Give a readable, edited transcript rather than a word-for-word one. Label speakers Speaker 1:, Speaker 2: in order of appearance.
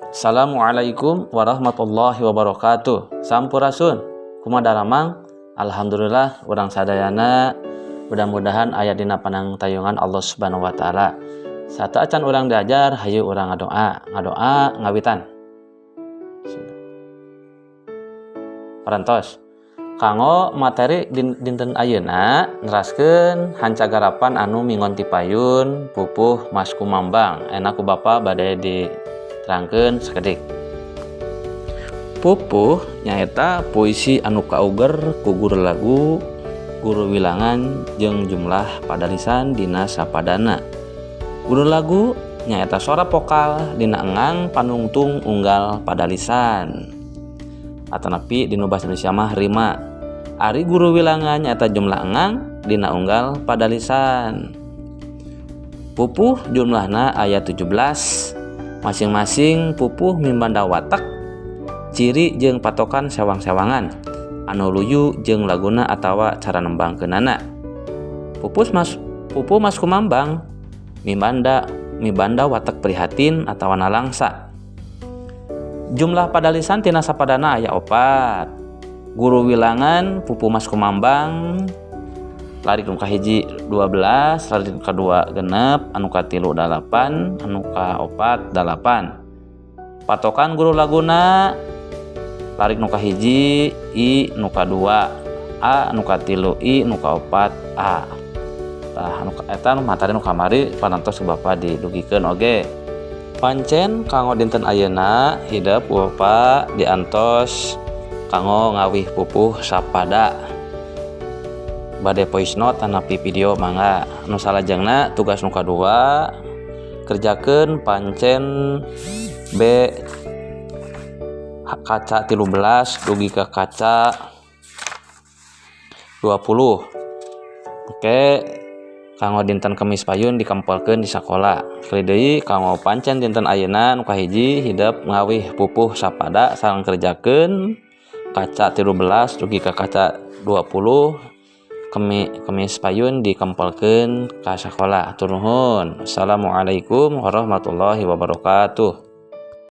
Speaker 1: Assalamualaikum warahmatullahi wabarakatuh. Sampurasun. Kumaha daramang? Alhamdulillah urang sadayana mudah-mudahan aya dina panangtayungan Allah Subhanahu wa taala. Sateuacan urang diajar, hayu urang ngadoa. Ngadoa ngawitan. Parantos. Kanggo materi dinten ayeuna neraskeun hancagarapan anu mingon ti payun pupuh Maskumambang. Enak ku Bapak bade diterangkeun sakedik. Pupuh nyaeta puisi anu kauger ku guru lagu, guru wilangan jeung jumlah padalisan dina sapadana. Guru lagu nyaeta sora vokal dina engang panungtung unggal padalisan. Atanapi dinu bahasa Indonesia mah rima. Ari guru wilangan nyaeta jumlah engang dina unggal padalisan. Pupuh jumlahna aya 17. Masing-masing pupuh mibanda watak, ciri jeung patokan sewang-sewangan anu luyu jeung laguna atawa cara nembangkeunana. Pupuh Maskumambang mibanda watak prihatin atawa nalangsa. Jumlah padalisan tina sapadana aya 4. Guru wilangan pupuh Maskumambang larik nu kahiji 12, larik nu kadua 6, anu katilu 8, anu kaopat 8. Patokan guru laguna larik nu kahiji I, nu kadua A, nu katilu I, nu kaopat A. Tah anu eta nu materi nu kamari parantos ku Bapak didugikeun oge. Pancen kanggo dinten ayeuna hidep ku Bapak diantos kanggo ngawih pupuh sapada. Bade voice note tanapi video mangga. Nu salajengna tugas nu kadua kerjakeun pancen B kaca 13 dugi ka kaca 20. Oke, kanggo dinten Kemis payun dikempelkeun di sakola. Sekali deui kanggo pancen dinten ayeuna nu kahiji hidep ngawih pupuh sapada sareng kerjakeun kaca 13 dugi ka kaca 20. Kemis payun dikempelkeun ka sakola. Hatur nuhun. Assalamualaikum warahmatullahi wabarakatuh.